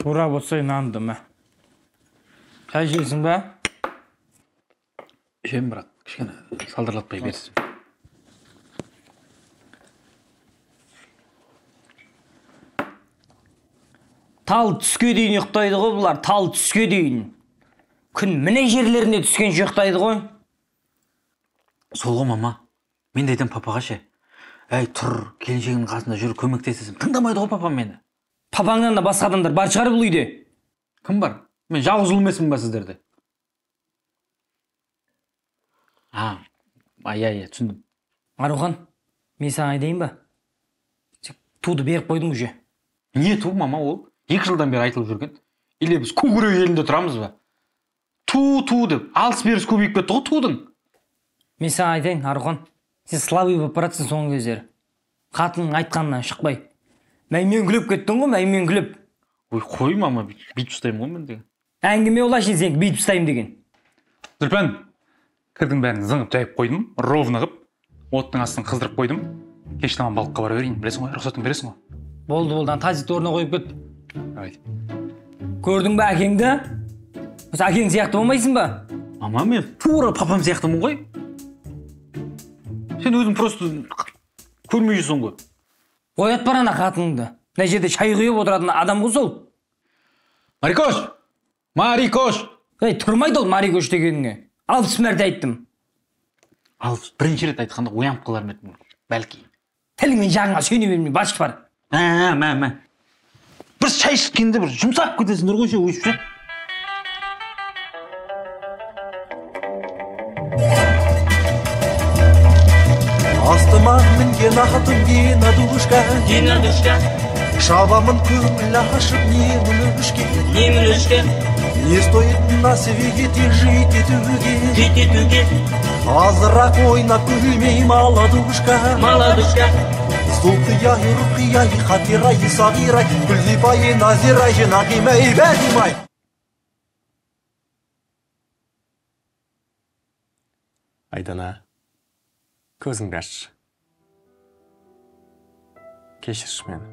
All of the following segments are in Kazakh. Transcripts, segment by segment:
Турап отырсай нанды мә. Шай ішесің ба? Ішемін, бірақ кішкене салдырлатпай берсін. Тал түске дейін ұйықтайды ғой бұлар, тал түске дейін. Күн міне жерлеріне түскенше ұйықтайды ғой. Сол ғой, мама. Мен де айтамын папаға ше. Әй, тұр, келіншегінің қасында жүр, көмектесесің. Тыңдамайды ғой папам мені. Папаңнан да басқа адамдар бар шығар бұл үйде. Кім бар? Мен жалғыз ұл емеспін ба сіздерде? А, иә, түсіндім. Арухан, мен саған айтайын ба? Сен туды беріп қойдың уже. Не ту, мама, ол? 2 жылдан бері айтылып жүрген. Или біз көкірек елінде тұрамыз ба? Ту, ту деп, алыс беріс көбейіп кетті ғой тудың. Мен саған айтайын, Арухан, сен слабый болып баратсың соңғы кездері. Қатынның айтқанынан шықпай. Мәймен күліп кеттің ғой, мәймен күліп. Ой, қой, мама, бүйтіп ұстаймын ғой мен деген. Әңгіме ол әшейін сен бүйтіп ұстаймын деген. Зүлпан, кірдің бәрін зыңып жайып қойдым, ровно қып, оттың астын қыздырып қойдым. Кеш таман балыққа бара берейін, білесің ғой, рұқсатын бересің ғой. Болды, болды, тазикті орнына қойып кет. Давайте. Көрдің бе әкеңді? Осы әкең сияқты болмайсың ба? Мама, мен тура папам сияқтымын ғой. Сен өзің просто көрмей жүрсің ғой. Оят бар ана қатыныңды. Мына жерде шай құйып отыратын адам ғой сол. Марикош! Марикош! Ей, тұрмайды ол Марикош дегеніңе. 60 мәрте айттым. 61 рет айтқанда оянып қалар ма едім, бәлки. Тіліңмен жағыңа сүйене бермей, басып бар. Мә. Бір шай ішкенде бір жұмсап кетесіңдер ғой ше, өйстіп ше. Астыма мінген атым Геннадушка, Геннадушка. Шабамын көңіл ашып немін үшке, немін үшке. Не стоит на свете жить етуге, жить етуге. Азырақ ойнап күлмей, молодушка, молодушка. Сулқияй, Рұқияй, Хатирай, Сағирай, Гүлзипай, Назирай, Жинақимай, Бәдимай. Айдана, көзіңді ашшы. Кешірші мені.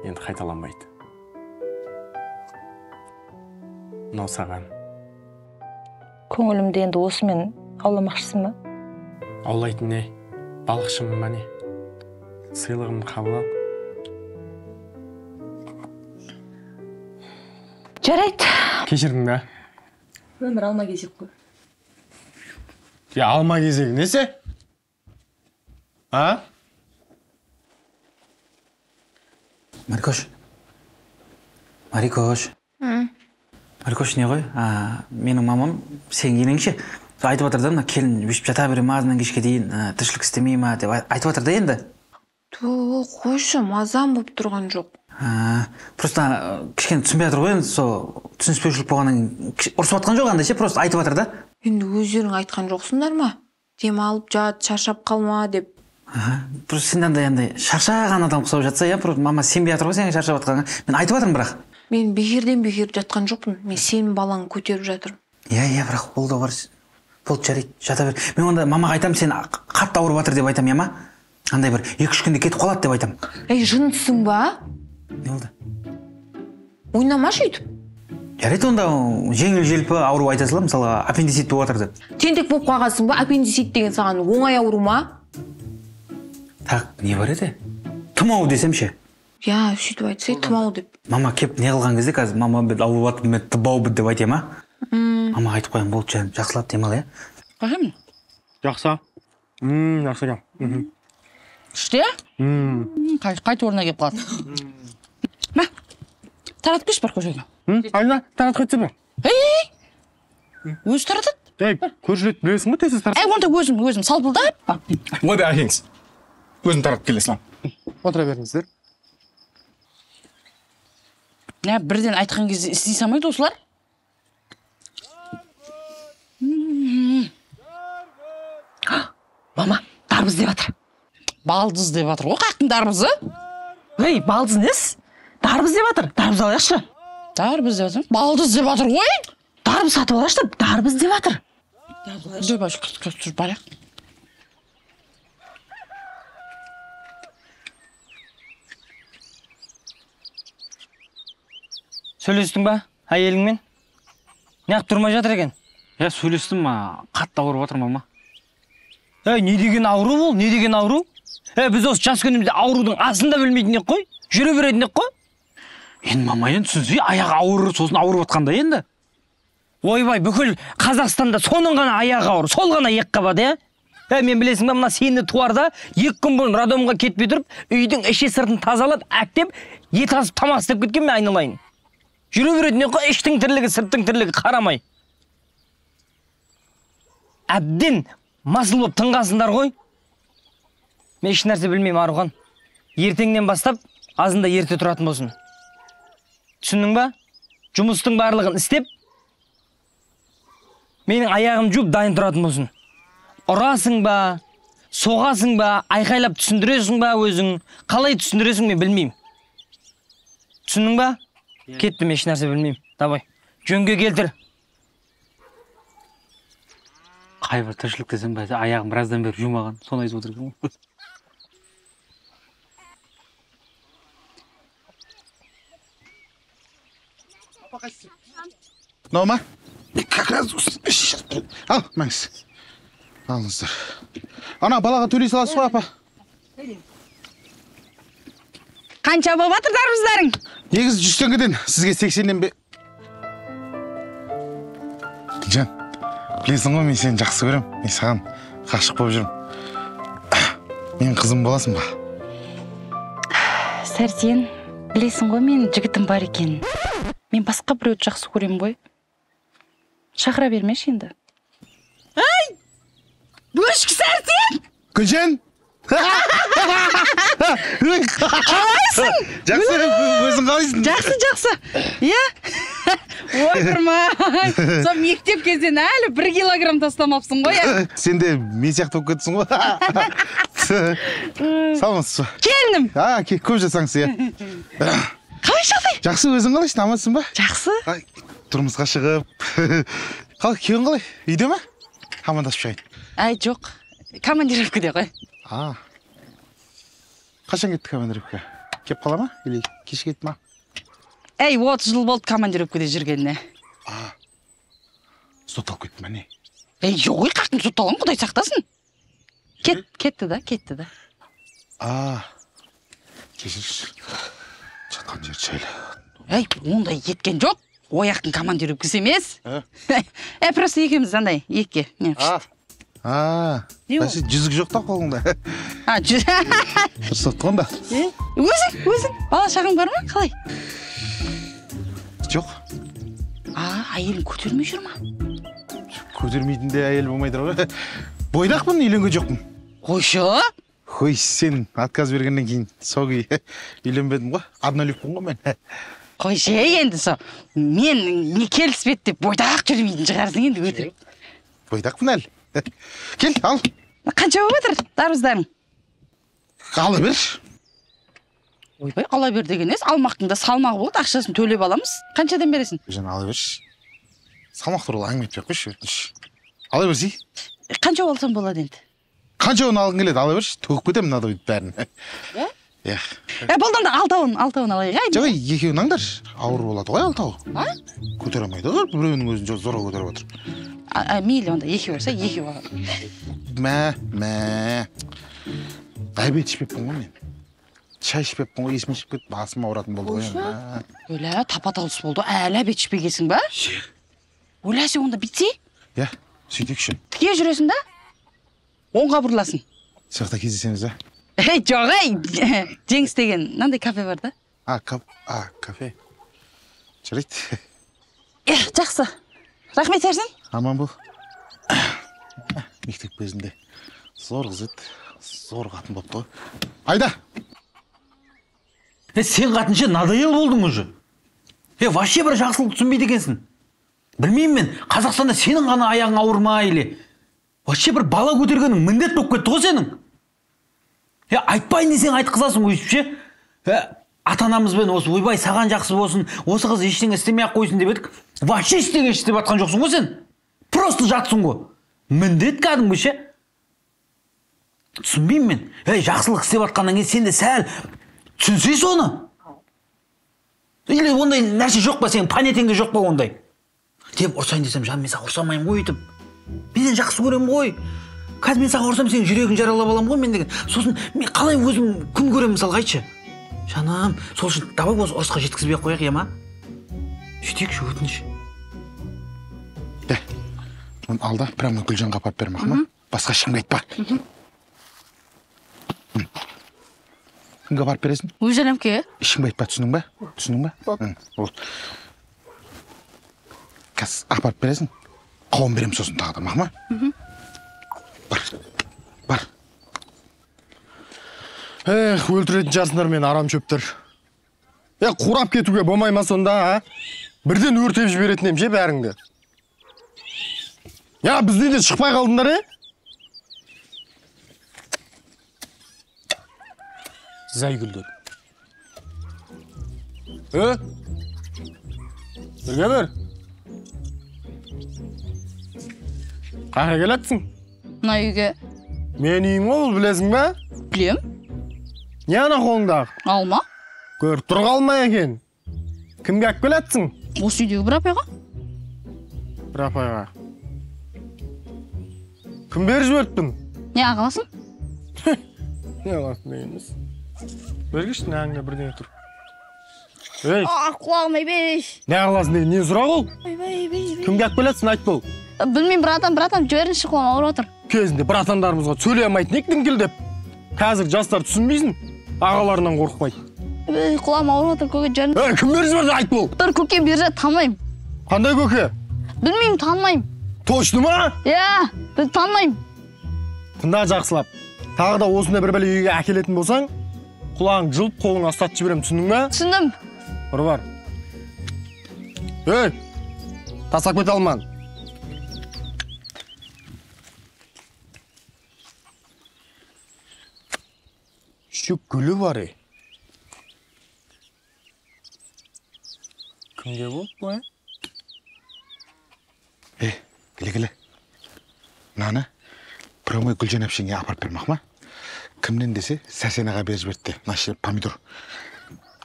Енді қайталанбайды. Мынау саған. Көңілімді енді осымен ауламақшысың ба? Аулайтын не? Балықшымын ба не? Сыйлығымды қабыл ал. Жарайды. Кешірдің бе? Өмір алма кезек қой. Я, алма кезегі несі? А? Марикош. Марикош. Марикош не ғой? Менің мамам сенің енең ше. Айтып жатыр да, мына келін өшіп жата бере ма, азаннан кешке дейін тіршілік істемей ма деп айтып жатыр да енді. Ту, қойшы, мазам болып тұрған жоқ. Просто кішкене түсінбей жатыр ғой енді, сол түсініспеушілік болғаннан кейін ұрысып жатқан жоқ андай ше, просто айтып жатыр да. Енді өздерің айтқан жоқсыңдар ма? Демалып жат, шаршап қалма деп. Просто сен андай шаршаған адам ұқсап жатса, иә, просто мама сенбей жатыр ғой сенің шаршап жатқаныңа. Мен айтып жатырмын бірақ. Мен бекерден бекер жатқан жоқпын. Мен сенің балаңды көтеріп жатырмын. Иә, бірақ ол да бар. Болды, жарайды, жата бер. Мен онда мамаға айтамын, сен қатты ауырып жатыр деп айтамын, иә ма? Андай бір 2-3 күнде кетіп қалады деп айтамын. Ей, жындысың ба? Не болды? Ойнамашы өйтіп. Жарайды, онда жеңіл желпі ауру айта саламын, мысалға аппендицит болып жатыр деп. Тентек болып қалғансың ба? Аппендицит деген саған оңай ауру ма? Так, не бар еді? Тұмау десем ше? Иә, сөйтіп айтсай, тұмау деп. Мама кеп не қылған кезде қазір мама бет ауырып жатыр, мен тұмау деп айтайын ма? Мама айтып қоямын, болды жаным, жақсылап демал, иә? Қашан? Жақсы. Жақсы екен. Күшті, иә? Қайта орнына келіп қалады. Мә, таратып келші бар көшеге. Айна, таратып кетсе бе? Ей, өзі таратады. Ей, көршілерді білесің ғой, тез таратады. Ей, онда өзім салпылдап. Ойбай, әкеңіз. Өзім таратып келе саламын. Отыра беріңіздер. Не, бірден айтқан кезде істей салмайды осылар. Мама, дарбыз деп жатыр. Балдыз деп жатыр ғой, қаяқтың дарбызы? Ей, балдыз несі? Дарбыз деп жатыр. Дарбыз алайықшы. Дарбыз деп жатыр. Балдыз деп жатыр ғой. Дарбыз сатып алайықшы, дарбыз деп жатыр. Жүр, жүр, барайық. Сөйлестің ба әйеліңмен? Неғып тұрмай жатыр екен? Иә, сөйлестім, қатты ауырып жатыр мама. Ей, не деген ауру бұл? Не деген ауру? Ей, біз осы жас күнімізде аурудың асын да білмейтін ек қой, жүре беретін ек қой. Енді мама, енді түсінсей, аяғы ауыр, сосын ауырып жатқанда енді. Ойбай, бүкіл Қазақстанда соның ғана аяғы ауыр, сол ғана ек қабады, иә? Ә, мен білесің ба, мына сені туарда 2 күн бұрын роддомға кетпей тұрып, үйдің іші сыртын тазалап, әктеп, ет асып тамақ істеп кеткен мен айналайын. Жүре беретін ек қой, іштің тірлігі, сырттың тірлігі қарамай. Әбден масыл болып тынғансыңдар ғой. Мен еш нәрсе білмеймін, Арухан. Ертеңнен бастап азында ерте тұратын болсын. Түсіндің ба? Жұмыстың барлығын істеп, менің аяғым жуып дайын тұратын болсын. Ұрасың ба, соғасың ба, айқайлап түсіндіресің ба өзің, қалай түсіндіресің мен білмеймін. Түсіндің ба? Кеттім, еш нәрсе білмеймін. Давай, жөнге келтір. Қай бір тіршілік десем бе, аяғым біраздан бері жумаған, соны айтып отыр екен ғой. Мынау ма? Как раз ал, мәңіз. Алыңыздар. Ана балаға төлей саласыз ғой, апа. Қанша болып жатыр дарбыздарың? Негізі 100 теңгеден, сізге 80-нен бе. Жан, білесің ғой, мен сені жақсы көрем. Мен саған ғашық болып жүрмін. Мен қызым боласың ба? Сәрсен, білесің ғой, менің жігітім бар екен. Мен басқа біреуді жақсы көрем ғой. Шақыра бермеші енді. Ай! Бөшкі Сәрсен! Гүлжан! Қалайсың? Жақсы, өзің қалайсың? Жақсы, жақсы. Иә? Ойпырмай. Сол мектеп кезден әлі 1 килограмм тастамапсың ғой, иә? Сен де мен сияқты болып кеттің ғой. Саламатсыз ба? Келінім. А, көп жасаңыз, иә. Қалай жағдай? Жақсы, өзің қалайсың? Амансың ба? Жақсы. Тұрмысқа шығып. Қалай, күйеуің қалай? Үйде ме? Амандасып шығайын. Әй, жоқ. Командировкада ғой. А. Қашан кетті командировка? Кеп қала ма? Или кеш кетті ма? Әй, 30 жыл болды командировкада жүргеніне. А. Сотталып кетті ма, не? Әй, жоқ, ой, қақтың сотталған, Құдай сақтасын. Кетті да, кетті да. А. Кешірші. Жатқан жер жайлы. Әй, ондай кеткен жоқ. Ояқтың командировкасы емес. Ә, просто екеуміз андай, екке. А, бәсе жүзік жоқ та қолыңда. А, жүзік. Дұрыс соқты онда. Өзің, өзің, бала шағың бар ма, қалай? Жоқ. А, әйелің көтермей жүр ма? Көтермейтін де әйел болмай тұр ғой. Бойдақпын, үйленген жоқпын. Қойшы? Қой, сен отказ бергеннен кейін сол күй үйленбедім ғой. Однолюбпін ғой мен. Қойшы, енді со, мен не келіспеді деп бойдақ жүрмейтін шығарсың енді өтірік. Бойдақпын әлі. Кел, ал. Қанша болып жатыр дарбыздарың? Ала бер. Ойбай, ала бер деген емес, алмақтың да салмағы болады, ақшасын төлеп аламыз. Қаншадан бересің? Жан, ала берші. Салмақ туралы әңгіме етпей ақ қойшы, өтініш. Ала берсей. Қанша алсам болады енді? Қанша оны алғың келеді, ала берші. Төгіп кетемін мынадай бәрін. Иә? Иә. Болды онда алтауын алайық. Жоқ, екеуін аңдар. Ауыр болады ғой алтауы. А? Көтере алмайды ғой, біреуінің өзін зорға көтеріп отыр. Мейлі онда, екеу болса, екеу алады. Мә. Обед ішпеппін ғой мен. Шай ішпеппін ғой, есіме шығып кетті, басым ауыратын болды ғой. Өлә, тапа-талыс болды, әлі обед ішпегенсің ба? Өлә, сен онда бүйтсе? Иә, сөйтейікші. Тіке жүресің да? Оңға бұрыласың. Сол жақта кездесеміз, а? Ей, жоқ, ей, Жеңіс деген мынандай кафе бар да? А, кафе. Жарайды. Жақсы. Рахмет, Сәрсен. Аман бол. Мектеп кезінде зор қыз еді, зор қатын болыпты ғой. Айда! Сен қатынша надоел болдың уже. Вообще бір жақсылық түсінбейді екенсің. Білмеймін мен, Қазақстанда сенің ғана аяғың ауыр ма или? Вообще бір бала көтергенің міндет болып кетті ғой сенің. Айтпайын десең айтқызасың өйтіп ше. Ата-анамызбен осы ойбай саған жақсы болсын, осы қыз ештеңе істемей ақ қойсын деп едік. Вообще ештеңе істеп жатқан жоқсың ғой сен. Просто жатсың ғой. Міндет кәдімгі ше. Түсінбеймін мен. Жақсылық істеп жатқаннан кейін сен де сәл түсінсей соны. Или ондай нәрсе жоқ па, сенің понятиеңде жоқ па ондай? Деп ұрсайын десем, жаным, мен саған ұрса алмаймын ғой өйтіп. Мен сені жақсы көремін ғой. Қазір мен саған ұрсам, сенің жүрегің жаралап аламын ғой мен деген. Сосын мен қалай өзім күн көремін мысалға, айтшы. Жаным, сол үшін давай осы ұрысқа жеткізбей ақ қояйық, иә ма? Сөйтейікші, өтініш. Де, оны ал да, прямо Гүлжанға апарып бер, мақұл ма? Басқа ешкімге айтпа. Кімге апарып бересің? Гүлжан әпке. Ешкімге айтпа, түсіндің ба? Түсіндің ба? Болды. Қазір апарып бересің, қауын беремін сосын тағы да, мақұл ма? Бар, бар. Эх, өлтіретін шығарсыңдар мені, арам шөптер. Қурап кетуге болмай ма сонда, а? Бірден өртеп жіберетін ем ше бәріңді. Я, біздің үйден шықпай қалдыңдар, е? Зайгүлдер. Бірге бір. Қайда келатсың? Мына үйге. Мен үйім ғой, бұл, білесің ба? Білем. Не ана қолыңдағы? Алма. Көріп тұр қалма екен. Кімге алып келатсың? Осы үйдегі бір апайға. Бір апайға. Кім беріп жіберттің? Не ағаласың? Не ағаласың деген емес. Бергіші, нәңде бірдеңе тұр. Ей! Құлағым айбей. Не ағаласың деген не сұрақ ол? Айбей, айбей. Кімге алып келатсың, айт бол. Білмеймін, братан, братан, жіберіңізші, құлағым ауырып отыр. Кезінде братандарымызға сөйлей алмайтын ек діңкілдеп. Қазір жастар түсінбейсің, ағаларынан қорықпайды. Ей, құлағым ауырып отыр, көке, жіберіңіз. Ей, кім беріп жіберді, айт бол. Бір көке бері жіберді, танымаймын. Қандай көке? Білмеймін, танымаймын. Точно ма? Иә, біз танымаймын. Тыңда жақсылап. Тағы да осындай бір бәле үйге әкелетін болсаң, құлағың жұлып, қолыңа ұстатып жіберемін, түсіндің бе? Түсіндім. Бір бар. Ей, тастап кете алман. Şu гүлі бар, ей. Кімге болды бұл, е? Келе-келе. Мынаны прямой Гүлжан әпшеңе апарып бер, мақұл ма? Кімнен десе, Сәрсен аға беріп жіберді. Мына ше помидор.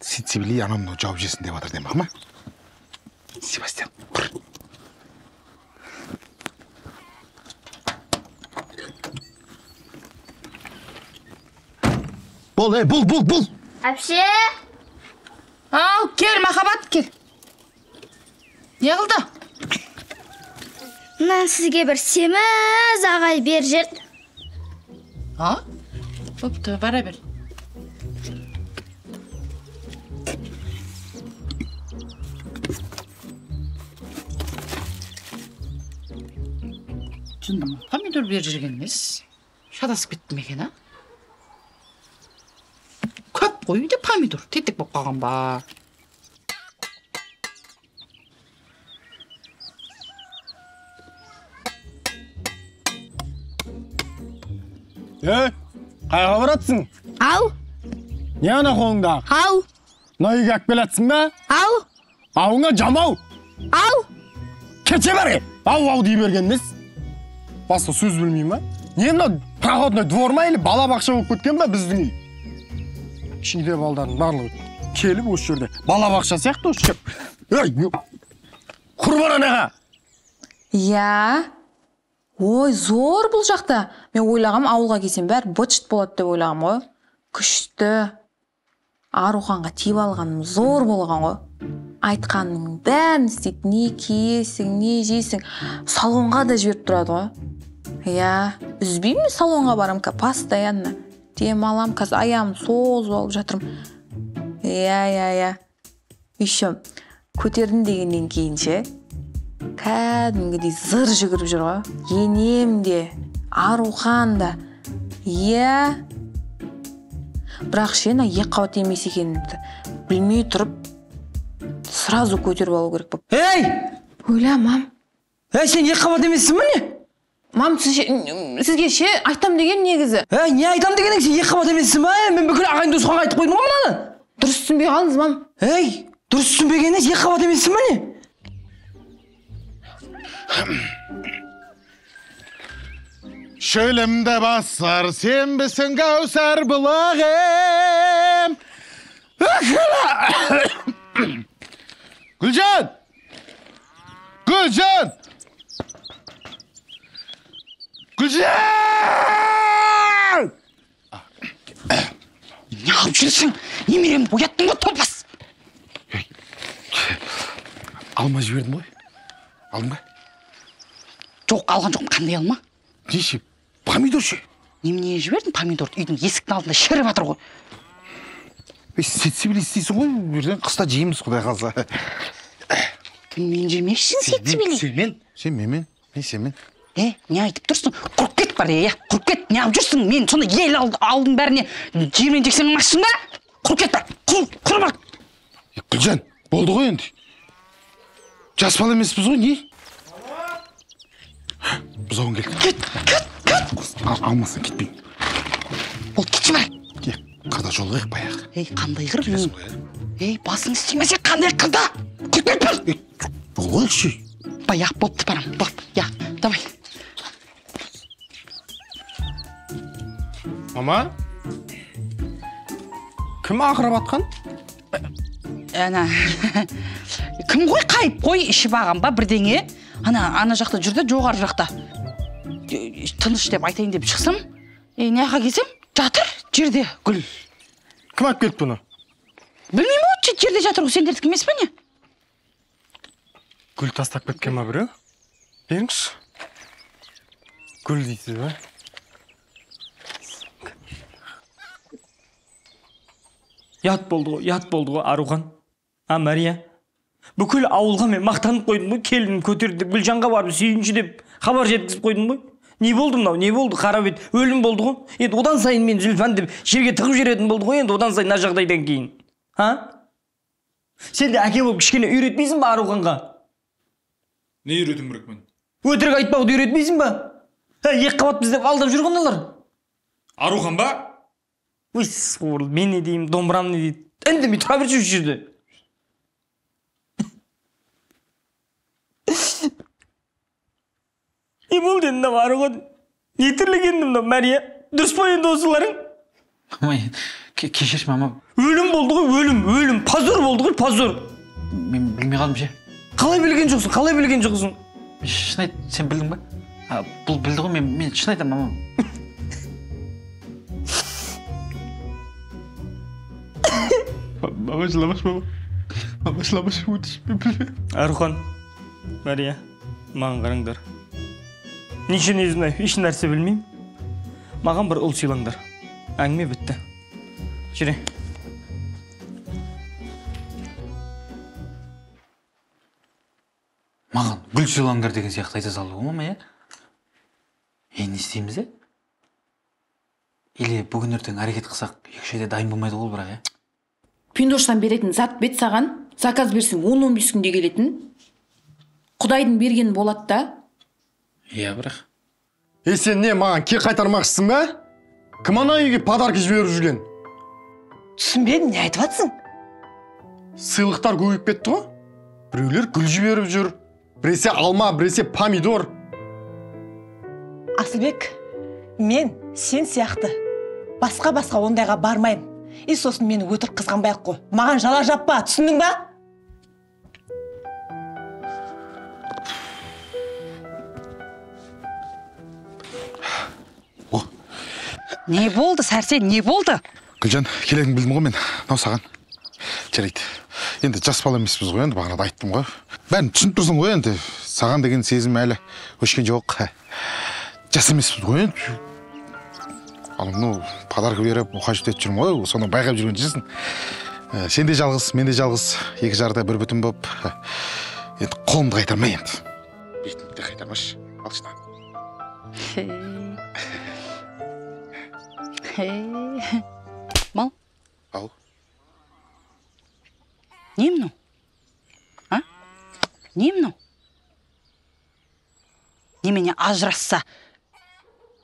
Сицибили анау мынау жауып жесін деп жатыр, мақұл ма? Себастьян, тұр. Бол, ей, бол, бол, бол. Әпше! Ау, кел, Махаббат, кел. Не қылды? Мынаны сізге бір семіз ағай беріп жіберді. А? Бопты, бара бер. Жындым, помидор беріп жүрген емес. Шатасып кеттім екен, а? Көп қой үйде помидор, тетек болып қалған ба? Ей, қайға баратсың? Ау. Не ана қолыңдағы? Ау. Мына үйге алып келатсың ба? Ау. Ауыңа жамау. Ау. Кете бер, ау ау дей берген нес? Басқа сөз білмей ма? Не мынау проходной двор ма или балабақша болып кеткен ба біздің үй? Кішкентай балдардың барлығы келіп осы жерде балабақша сияқты осы жер. Ей, құрбан анаға. Иә. Ой, зор бұл жақта. Мен ойлағам, ауылға келсем бәрі быт-шыт болады деп ойлағам ғой. Күшті. Аруханға тиіп алғаным зор болған ғой. Айтқанның бәрін істейді. Не киесің, не жейсің. Салонға да жіберіп тұрады ғой. Иә, үзбеймін, салонға барам, постоянно. Демалам, қазір аяғым созып алып жатырмын. Иә, иә, иә. Еще көтердім дегеннен кейін ше, кәдімгідей зыр жүгіріп жүр ғой. Енем де, Арухан да. Иә. Бірақ ше, ана екі қабат емес екенімді білмей тұрып, сразу көтеріп алу керек болып. Ей! Ойла, мам. Ей, сен екі қабат емессің бе не? Мам, сізге ше айтам деген негізі. Ей, не айтам дегенің, сен екі қабат емессің бе? Мен бүкіл ағайын туысқанға айтып қойдым ғой мынаны. Дұрыс түсінбей қалдыңыз, мам. Ей, дұрыс түсінбегеніңіз, екі қабат емессің бе не? Шөлімді басар, сенбісің кәусар бұлағым. Гүлжан! Гүлжан! Не қылып жүрсің? Немеремді ояттың ғой, топас! Алма жібердім ғой. Алдың ба? Жоқ, алған жоқпын. Қандай алма? Неше? Помидор ше? Немене жібердің помидорды? Үйдің есіктің алдында шіріп жатыр ғой. Сетсебіле істейсің ғой, ертең қыста жейміз, құдай қаласа. Кіммен жемекшісің сетсебіле? Сенмен. Сен менмен, мен сенмен. Не айтып тұрсың? Құрып кет бар, құрып кет. Не қылып жүрсің? Мен сонда ел ауылдың бәріне жермен жексен қылмақшысың ба? Құрып кет бар, құр бар. Гүлжан, болды ғой енді. Жас бала емеспіз ғой, не? Бұзауың келді. Кет, кет, кет. Алмасаң кетпеймін. Бол, кетші бар. Қырда жолығайық баяғы. Ей, қандай қыр? Ей, басың істемесе қандай қырда? Құрып кет бар. Жолығайықшы. Баяғы бопты барам, боп, я, давай. Мама, кім ақырып атқан? Ана, кім ғой, қайып қой, ішіп аған ба бірдеңе? Ана жақта жүрді, жоғары жақта. Тыныш деп айтайын деп шықсам, неға келсем, жатыр жерде гүл. Кім алып келді бұны? Білмеймін ғой, жерде жатыр ғой, сендердікі емес пе не? Гүл тастап кеткен ма біреу? Беріңізші. Гүл дейсіз ба? Ұят болды ғой, ұят болды ғой, Арухан. А, Мария? Бүкіл ауылға мен мақтанып қойдым ғой, келінім көтерді деп, Гүлжанға барып сүйінші деп хабар жеткізіп қойдым ғой. Не болды мынау, не болды, қара бет, өлім болды ғой. Енді одан сайын мен Зүлфан деп жерге тығып жіберетін болды ғой, енді одан сайын мына жағдайдан кейін. А? Сен де әке болып кішкене үйретпейсің ба Аруханға? Не үйретуім керек мен? Өтірік айтпауды үйретпейсің ба? Екі қабатпыз деп алдап жүр ғой мыналар. Арухан ба? Ой, сорлы, мен не деймін, домбырам не дейді. Үндемей тұра берші осы жерде. Не болды енді мынау Арухан? Не тірлік енді мынау, Мәрия? Дұрыс па енді осыларың? Ой, кешірші, мама. Өлім болды ғой, өлім, өлім. Позор болды ғой, позор. Мен білмей қалдым ше. Қалай білген жоқсың, қалай білген жоқсың? Шын айт, сен білдің ба? Бұл білді ғой, мен шын айтамын, мама. Мама жыламашы, мама. Мама жыламашы, өтіш. Арухан, Мария, маған қараңдар. Ничего не знаю, еш нәрсе білмеймін. Маған бір ұл сыйлаңдар. Әңгіме бітті. Жүре. Маған гүл сыйлаңдар деген сияқты айта салды ғой, мама, иә? Енді не істейміз, е? Или бүгін ертең әрекет қылсақ, екі айда дайын болмайды ғой бірақ, иә? Пиндоштан беретін зат бет саған, заказ берсең 10-15 күнде келетін. Құдайдың бергені болады да. Иә, бірақ. Сен не, маған кек қайтармақшысың ба? Кім ана үйге подарка жіберіп жүрген? Түсінбедім, не айтып жатсың? Сыйлықтар көбейіп кетті ғой. Біреулер гүл жіберіп жүр. Біресе алма, біресе помидор. Асылбек, мен сен сияқты басқа-басқа ондайға бармаймын. И сосын мені өтірік қызғанбай-ақ қой. Маған жала жаппа, түсіндің ба? Не болды, Сәрсен, не болды? Гүлжан, келетінін білдім ғой мен. Мынау саған. Жарайды. Енді жас бала емеспіз ғой, енді бағана да айттым ғой. Бәрін түсініп тұрсың ғой енді. Саған деген сезім әлі өшкен жоқ. Жас емеспіз ғой енді. Ал мынау подарка беріп, ухаживать етіп жүрмін ғой, соны байқап жүрген жүрсің. Сен де жалғыз, мен де жалғыз, екі жарда бір бүтін болып. Енді қолымды қайтармай енді. Бетімді де қайтармашы. Алшы. Мал. Ау. Не мынау? А? Не мынау? Немене ажырасса,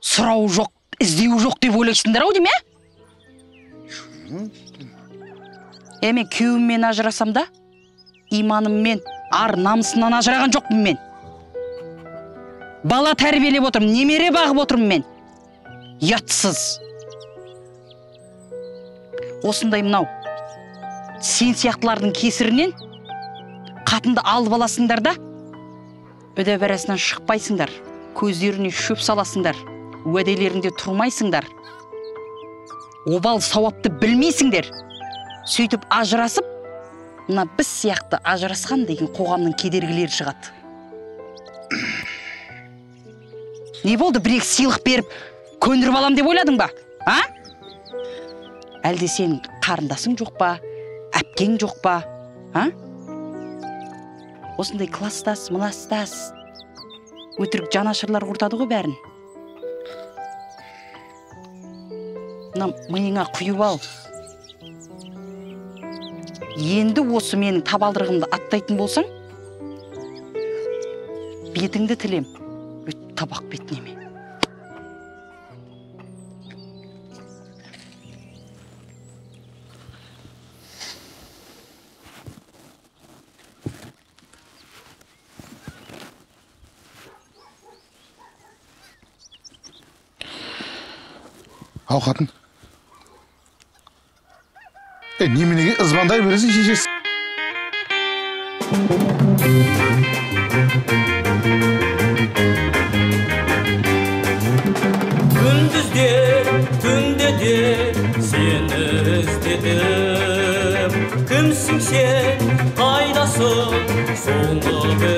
сұрау жоқ, іздеу жоқ деп ойлайсыңдар ау деймін, ә? Мен күйеуіммен ажырасам да, иманыммен, ар намысымнан ажыраған жоқпын мен. Бала тәрбиелеп отырмын, немере бағып отырмын мен. Ұятсыз. Осындай мынау сен сияқтылардың кесірінен қатынды алып аласыңдар да, Үдәбәрәсінен шықпайсыңдар, көздеріне шөп саласыңдар, уәделеріңде тұрмайсыңдар. Обал сауапты білмейсіңдер. Сөйтіп ажырасып, мына біз сияқты ажырасқан деген қоғамның кедергілері шығады. Не болды, бір-екі сыйлық беріп көндіріп алам деп ойладың ба? А? Әлде сенің қарындасың жоқ па, әпкең жоқ па? А? Осындай кластас, мынастас, өтірік жанашырлар құртады ғой бәрін. Мына миыңа құйып ал. Енді осы менің табалдырығымды аттайтын болсаң, бетіңді тілем, өт табақ бетінеме. Ау, қатын. Неменеге ызбандай бересің, шешесі? Күндіз де, түнде де сені іздедім. Кімсің сен, қайдасың, соны біл.